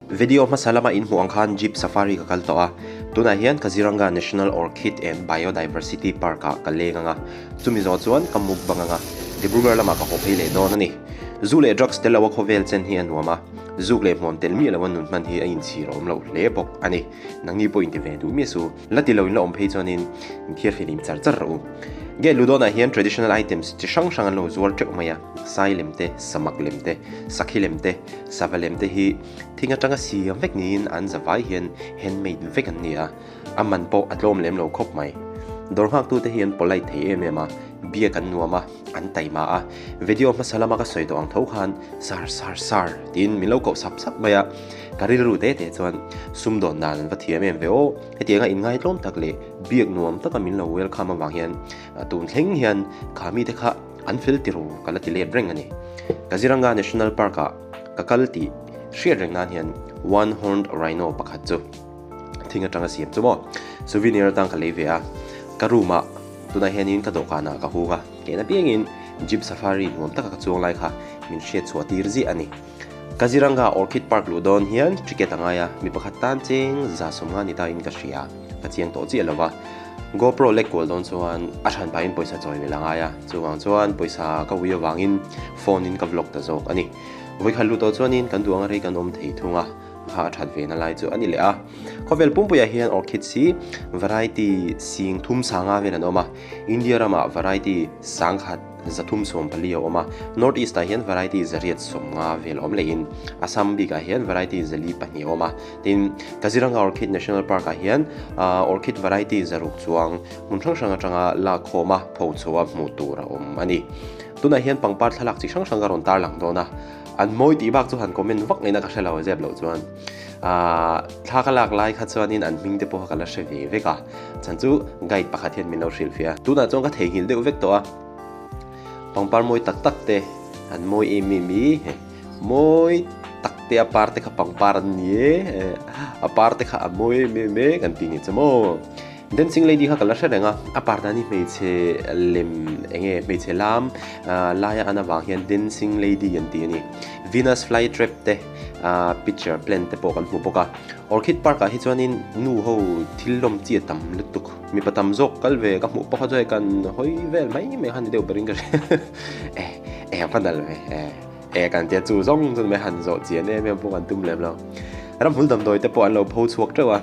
Video hmasa lama in hmuh ang khan Jeep Safari ka kal tawh a, tunah hian Kaziranga National Orchid and Biodiversity Park ah ka leng ang a, chumi zawh chuan ka mukbang ang a, Dibrugarh lamah ka haw phei leh dawn a ni. Zu leh drugs tel loa khawvel chen hi a nuam a, zuk leh hmuam tel miah loa nun hman hi a inchhir awm loh hle bawk a ni. Nangni pawh inti ve duh miah su, la ti lo in la awm phei chuanin inthiarfel in char char rawh u. Gate Ludawnah hian traditional items chi hrang hrang an lo zuar teuh mai a, sai lem te, samak lem te, sakhi lem te, sava lem te hi thing atanga siam vek niin an zavai hian handmade vek an ni a, a man pawh a tlawm lem lo khawp mai. Dawr nghaktute hi an polite thei em em a, biak an nuam a, an taima a, video hmasa lama ka sawi tawh ang tho khan sar sar sar tiin min lo koh sap sap mai a, ka rilru te te chuan sumdawn dan an va thiam em ve aw, hetianga inngai tlawm tak leh biak nuam taka min lo welcome avang hian tun thleng hian kha mite kha an fel ti ru ka la ti let reng a ni. Kaziranga National Park ah ka kal tih hriat reng nan hian One Horned Rhino pakhat chu thing atanga siam chu maw souvenir atang ka lei ve a, ka room ah tunah hianin ka dawhkanah ka hung a, kehna piangin Jeep Safari nuam taka ka chuang lai kha min hriat chhuah tir ziah a ni. Kaziranga Orchid Park luh dawn hian ticket a ngai a, mi pakhat tan cheng 150 ni tain ka hria, ka chiang tawh chiah lova. GoPro lek kual dawn chuan a hran pahin pawisa chawi mel a ngai a, chuvang chuan pawisa ka ui avangin phone in ka vlog ta zawk a ni. Vawikhat luh tawh chuanin kan duh anga rei kan awm thei thung a, kha a that ve na lai chu a ni leh a. Khawvel pumpuiah hian orchids hi variety sing thum sanga vel an awm a, India ramah variety sangkhat, 314 a awm a, North East ah hian variety 150 vel awm lehin Assam bikah hian variety 402 a awm a, tin Kaziranga Orchid National Park ah hian orchid variety 600 chuang hmun hrang hrang atanga lak khawm a pho chho a hmuh tur a awm a ni. Tunah hian pangpar thlalak chi hrang hrang ka rawn tarlang dawn a, an mawi tih bak chu han comment vak ngaihna ka hre lo zep loh chuan thla ka lak lai kha chuanin an hming te pawh kha ka la hre ve vek a, chhan chu guide pakhat hian min lo hrilhfiah a, tunah chuan ka theihnghilh deuh vek tawh a. Pangpar mawi tak tak te an mawi em em i mawi tak te a par te kha pangpar an ni e a par te kha a mawi em em e kan tih ngei che maw dancing lady kha ka la hre reng a a par dan hi hmeichhe lem eng nge hmeichhe lam laia an avang hian dancing lady an ti a ni venus fly trap te picture plant te pawh kan hmu bawk a orchid park ah hi chuanin nu ho thil lawm chi a tam lutuk. Mipa tam zawk kal ve ka hmuh pawh kha chuan kan hawi vel mai mai kha ni deuh berin ka hria e e ka dal ve e e kan tia chu zawng chuan mai han zawh chian em em pawh kan tum lem lo. Ramhmul damdawi te pawh an lo pho chhuak teuh a,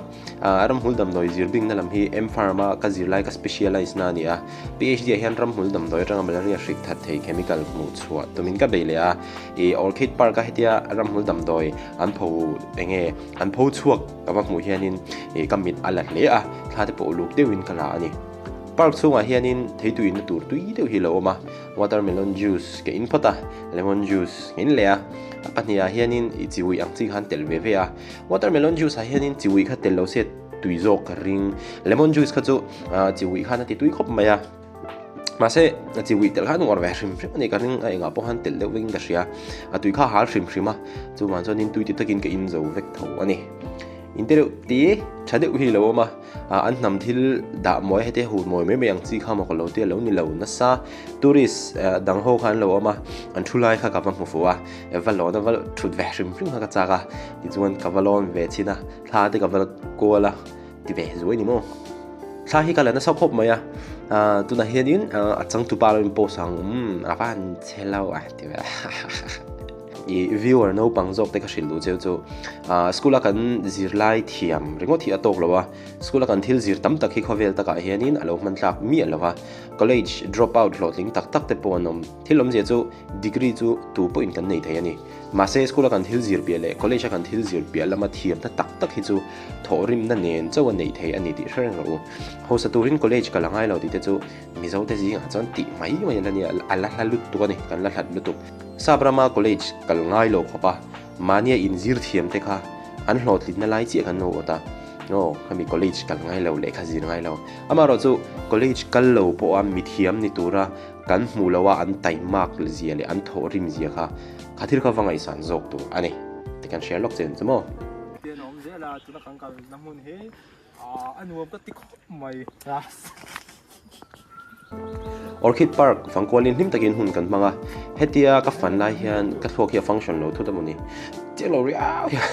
ramhmul damdawi zir bingna lam hi M Pharm a ka zir lai ka specialize na a ni a, PhD ah hian ramhmul damdawi atanga malaria hrik that thei chemical hmuh chhuah tumin ka bei leh a, i Orchid Park a hetia ramhmul damdawi an pho enge an pho chhuak Ka va hmuh hianin ih ka mit a la hle a, thla te pawh uluk deuhin ka la a ni. Park chhungah hianin theitui inna tur tui deuh hi a lo awm a, watermelon juice ka in phawt a, lemon juice ka in leh a, a pahnihah hianin ih chiwih ang chi khan telh ve ve a, watermelon juice ah hianin chiwih kha telh lo se tui zawk ka ring, lemon juice kha chu ah chiwih khan a ti tui khawp mai a. Mahse, a chi uih telh kha an uar ve hrim hrim a ni ka ring a, engah pawh khan telh deuh vekin ka hria. A tui kha a hal hrim hrim a, chuvang chuanin tui ti takin ka in zo vek tho a ni. In te deuh ti tha deuh hi lo awm a, an hnam thil dah mawi heti hut mawi mai mai ang chi kha maw ka lo tia lo ni lo nasa. Tourist dang ho kha an lo awm a, an thu lai kha ka va hmu fuh a, va lawn a va thut ve hrim hrim kha ka chak a, tichuan ka va lawn ve chhin a, thla te ka va kual a. Ti ve zuai ni maw? Thla hi ka la nasa khawp mai a, tunah hianin a changtupa lo in post ang umm a va han che lo a ti ve I viewer naupang zawk te ka hrilh duh cheu chu school a kan zirlai thiam ringawt hi a tawk lo a, school a kan thil zir tam tak hi khawvel takah hianin a lo hman tlak miah lo va, college drop out hlawhtling tak tak te pawh an awm. Thil awmzia chu degree chu tu pawhin kan nei thei a ni. Mahse school a kan thil zir piah leh college a kan thil zir piah lama thiamna tak tak hi chu thawhrimna nen chauh a neih thei a ni tih hre reng rawh u. Hausa turin college ka la ngai lo tih te chu Mizo te zingah chuan tih mai mai a la nia, a la hla lutuk a ni, kan la hlat lutuk. Sap rama college kal ngai lo khawp a, mahnia inzir thiam te kha an hlawhtlinna lai chiah kan lo awt a, aw khami college kal ngai lo lehkha zir ngai lo. Amaherawhchu college kal lo pawha mithiam ni tura Kan hmuh loh a an taimak zia leh an thawhrim zia kha kha thil kha va ngaihsan zawk tur a ni ti kan hria lawk che ang chu maw. Tian a awm zel a, tuna kan kalna hmun hi a nuam ka ti khawp mai. Orchid Park fangkualin hlim takin hun kan hmang a, hetia ka fan lai hian ka thluak hi a function lo thut a maw ni. Chiang lo riau hian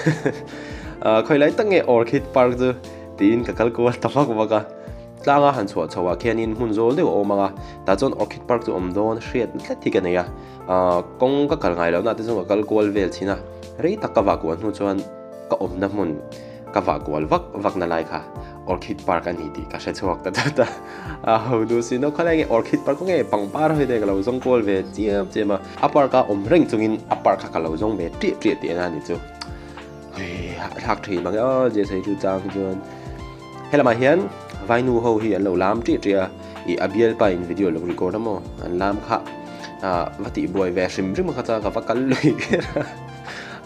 khawi lai tak nge Orchid Park chu tiin ka kal kual ta vak vak a. Tlanga han chhuah chho ah khianin hmun zawl deuh a awm ang a, tah chuan Orchid Park chu awm dawn hriat tlat hi ka nei a. Kawng ka kal ngai lohna te chu ka kal kual vel thin a, rei tak ka vah kual hnu chuan ka awmna hmun ka vah kual vak vak na lai kha Orchid Park a ni tih ka hre chhuak ta tlat a. A ho duh si no khalai nge Orchid Park khaw nge pangpar hawi te ka lo zawng kual ve chiam chiam a, a park a awm reng chungin a park kha ka lo zawng ve ṭiah ṭiah tih a ni chu. Hei hahthlak thin mang e aw Jess hei chu chang hi chuan helamah hian vainu ho hi an lo lam ṭiah ṭiah a, ih a bialpa in video lo record a maw an lam kha ah va tih buai ve hrim hrim kha chuan ka va kal lui ber a,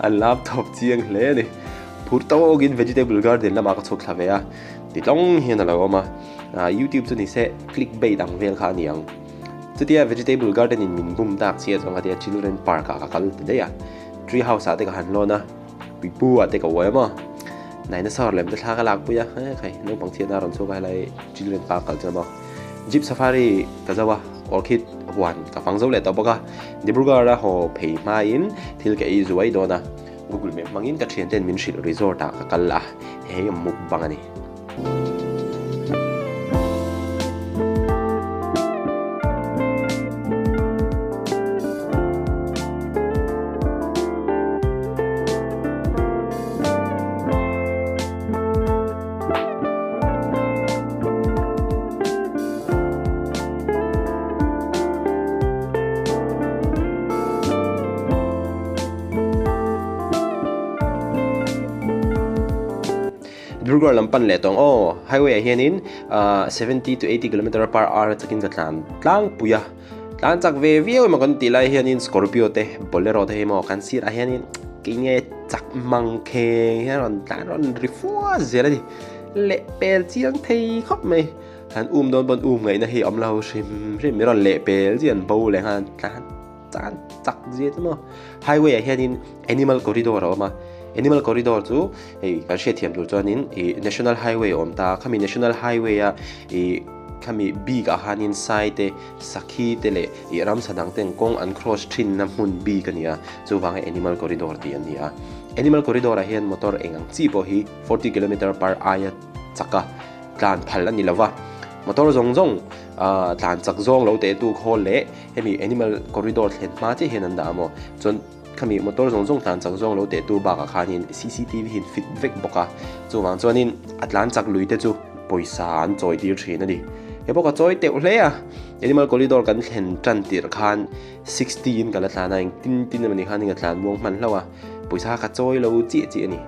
an lam tawp chiang hle a ni. Phur tawkin vegetable garden lamah ka chhuk thla ve a, ti tlawng hian a lo awm a, ah youtube chu ni se click bait ang vel kha a ni ang. Chutia vegetable garden in min bum tak chiah chuan ka tia children park ah ka kal ta daih a, tree house ah te ka han lawn a, pipu ah te ka uai a maw, dinosaur lem te thla ka lak pui a, he khai naupang chhiatna a rawn chhuak a helai children park kal chuan maw jeep safari ka zo a, orchid huan ka fang zo leh tawh bawk a, Dibrugarh a haw phei hmain thil ka ei zuai dawn a. Google Map hmangin ka thianten min hrilh resort ah ka kal a, hei mukbang a ni. Dibrugarh lam pan leh tawng aw highway ah hianin 70 to 80 kilometer per hour chakin ka tlan tlangpui a tlan chak ve viau emaw kan tih lai hianin scorpio te bolero te hi maw kan sir ah hianin kei nge chak mang kheng hian rawn tlan rawn ri fua zel a ni leh pel chiang thei khawp mai han um dawn pawn um ngaihna hi a awm lo hrim hrim i rawn leh pel chian bo leh nghal tlan Tan chak zia chu maw. Highway ah hianin animal corridor a awm a, animal corridor chu hei kan hriatthiam tur chuanin ih national highway a awm ta a, khami national highway a ih khami bik ah khanin sai te sakhi te leh ih ramsa dang ten kawng an cross thin na hmun bik a ni a, chuvanga animal corridor tih an ni a. Animal corridor ah hian motor eng ang chi pawh hi 40 kilometer per aia chak a tlan phal a ni lova, motor zawng zawng tlan chak zawng lo teh tu khawl leh Hemi animal corridor thlen hma chiah hian an dah a maw? Chuan khami motor zawng zawng tlan chak zawng lo teh tu bakah khanin cctv hi an fit vek bawk a, chuvang chuanin a tlan chak lui te chu pawisa an chawi tir thin a ni. He pawh ka chawi teuh hle a, animal corridor kan thlen tan tirh khan 60 in ka la tlan a, engtin tin emaw ni khanin ka tlan muang hman hlauh a, pawisa ka chawi lo chiah chiah a ni.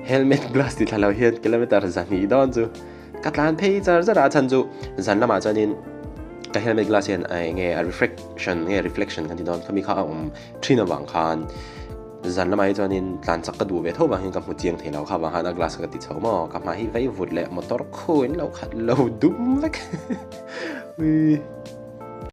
Helmet glass ti thla lo hian kilometer zahnih dawn chu Ka tlan phei char char a chhan chu zan lamah chuanin ka helmet glass hian eng nge a refraction nge reflection kan ti dawn khami kha a awm thin avang khan zan lamah hi chuanin tlan chak ka duh ve tho vang hian ka hmu chiang thei lo kha vang khan a glass ka ti chho maw ka hma hi vei vut leh motor khu in lo khat lo dum vek ui.